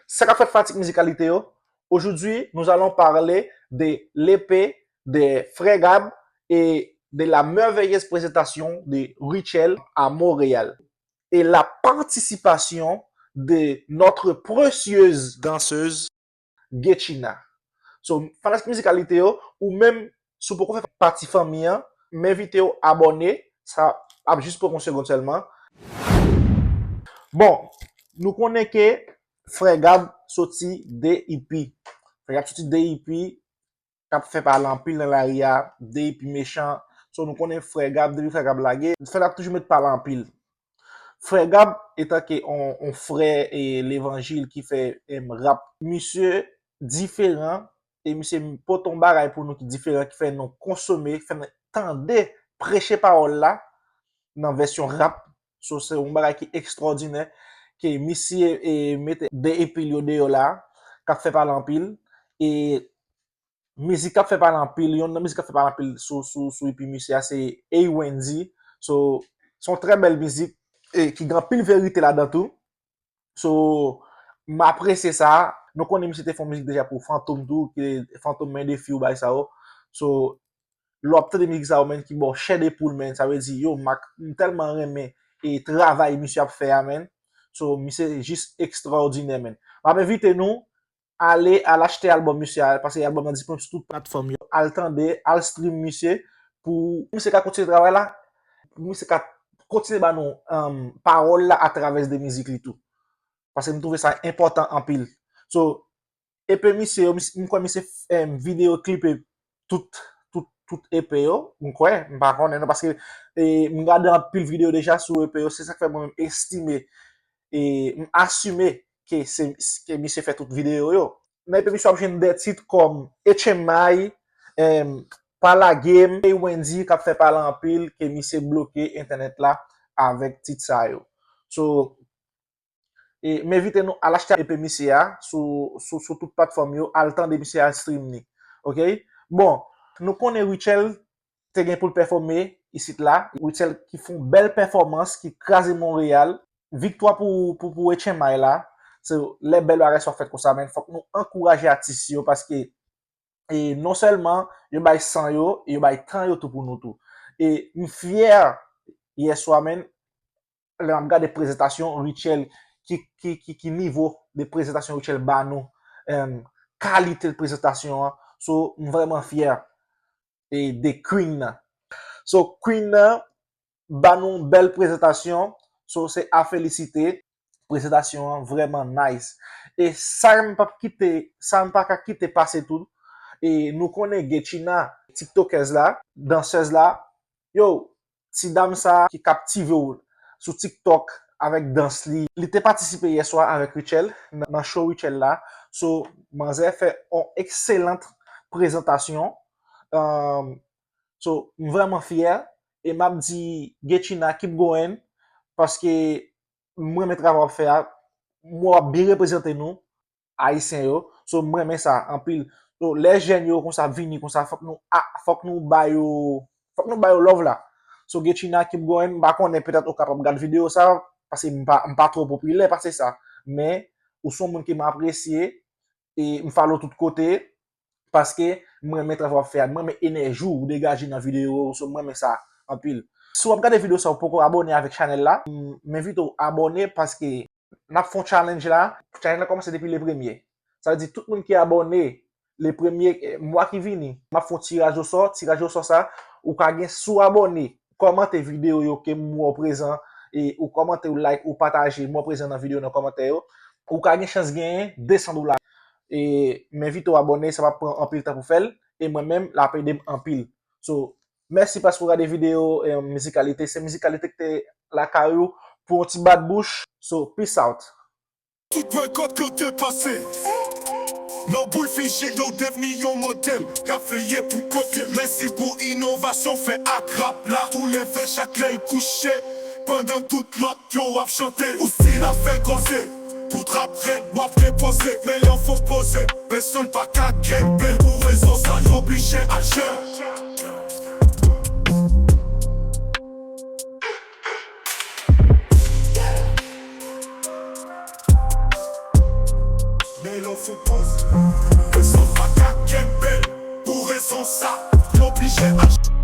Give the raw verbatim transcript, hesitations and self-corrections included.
Sa k ap fèt fanatik mizikalite yo, aujourd'hui nous allons parler de l'E P de Frè Gab et de la merveilleuse présentation de Rutshelle à Montréal et la participation de notre précieuse danseuse Getchina. So, fanatik mizikalite yo, ou menm, si w poko fè pati fanmi an, m envite w abòne, sa ap jis pran yon segonn sèlman. Bon, nou konnen ke Frè Gab soti D I P. Frè Gab soti D I P, k ap fè pale anpil nan lari a, D I P mechan. So, nou konnen Frè Gab, depi Frè Gab lage, Frè Gab toujou met pale anpil. Frè Gab, etanke on, on frè e levanjil ki fè em, rap, misye diferan, e misye pote on bagay pou nou ki diferan, ki fè nou konsome, fè nou tande, preche pawòl la nan vèsyon rap. So, se yon bagay ki ekstwòdinè, ke misye e, mete de epil yo deyò la, k ap fè pale anpil. E mizik k ap fè pale anpil, yonn nan mizik k ap fè pale anpil sou, sou, sou epi misye a, se Ey Wendy. So, se yon trè bèl mizik, e ki gen anpil verite ladan tou. So, m apresye sa. Nou konnen misye te fè yon mizik deja pou Fantom tou, ke Fantom men defi ou bay sa yo. So, lè w ap tande mizik sa yo, menn, ki ba w chè de poul, menn, sa vle di, yo, Mak, m tèlman renmen e travay misye ap fè a, menn. So, misye jis ekstwòdinè, menn. M ap envite nou ale al achte albòm misye a, paske albòm nan disponib sou tout platfòm yo. Al tande, al stream misye, pou misye ka kontinye travay la, pou misye ka kontinye ba nou um, pawòl la atravè de mizik li tou. Paske m twouve sa enpòtan anpil. So, epi misye, m kwè misye em, videyo klipe tout, tout, tout epi yo, m kwè, m pa konnen non, paske e, m gade anpil videyo deja sou epi yo, se sa k fè mwen menm estime, e m asime ke, se, ke misye fè tout videyo yo. Nan epi misye w ap jwenn de tit kòm H M I, em, Pa Lage M, Ey Wendy k ap fè pale anpil, ke misye bloke entènèt la avèk tit sa yo. So, e, m envite nou al achte epi misye a sou, sou, sou tout platfòm yo, al tande misye, al stream li. Ok? Bon, nou konnen Rutshelle te gen pou l pèfòme isit la. Rutshelle ki fè yon bèl pèfòmans, ki kraze Monreyal. Viktwa pou, pou, pou H M I la. Se lè bèl bagay sa fèt konsa, men fòk nou ankouraje atis yo, paske e non sèlman yo bay san yo, yo bay tan yo tou pou nou tou. E m fyè yèswa, menn, lè m ap gade prezantasyon Rutshelle, ki, ki, ki, ki nivo de prezantasyon Rutshelle ba nou, em, kalite de prezantasyon an. So, m vrèman fyè e, de Queen nan. So, Queen nan ba nou bèl prezantasyon. So, se a felisite. Prezantasyon an vrèman nice. E sa m p ap kite, sa m pa ka kite pase tou, e nou konnen Getchina, tiktokèz la, dansèz la, yo, ti dam sa ki kaptive w sou TikTok avèk dans li. Li te patisipe yèswa avèk Rutshelle nan, nan show Rutshelle la. So, manzè fè yon ekselant prezantasyon. Um, so, m vrèman fyè. E m ap di Getchina, keep going. Paske m renmen travay w ap fè a. M wè w ap byen reprezante nou. Ayisyen yo. So, m renmen sa anpil. So, lè jèn yo konsa vini konsa, fòk nou, a, fòk nou ba yo, fòk nou ba yo love la. So, Getchina, keep going. M pa konnen, petèt ou kapab gad videyo sa, paske m pa, m pa twò popilè pase sa. Men, ou se yon moun ke m apresye, e m follow tout kote, paske m renmen travay w ap fè a, m renmen enèji w degaje nan videyo, so m renmen sa anpil. Si w ap gade videyo sa, ou poko abòne avèk chanèl la, m, m envite w abòne, paske n ap fè yon challenge la. Challenge la kòmanse depi le premye. Sa vle di tout moun ki abòne le premye, eh, mwa ki vini, m ap fè yon tiraj osò. Tiraj osò sa, ou ka gen, si w abòne, kòmante videyo yo ke m wè w prezan, e ou kòmante, ou like, ou pataje, m wè w prezan nan videyo nan kòmantè yo, ou ka gen chans genyen de san dola. E m envite w abòne, sa p ap pran anpil tan pou fè l, e mwen menm, l ap ede m anpil. So, mèsi paske w gade videyo, eh, mizikalite. Se mizikalite ki te lakay ou pou yon ti bat bouch. So, peace out. Tout bòykòt ke w te panse. Nan boul fije yo devni yon modèl k ap veye pou kote. Mèsi pou inovasyon fè ak rap la tou leve chak lè l kouche. Pandan tout lòt yo ap chante, ou stil ap fè koze. Tout rap rèd w ap depoze, men yon fo poze. Pèsonn pa ka kenbe pou rezon sa, yo oblije aji. sou poz. Rezon pa ka kenbe l, pou rezon sa, yo oblije achte.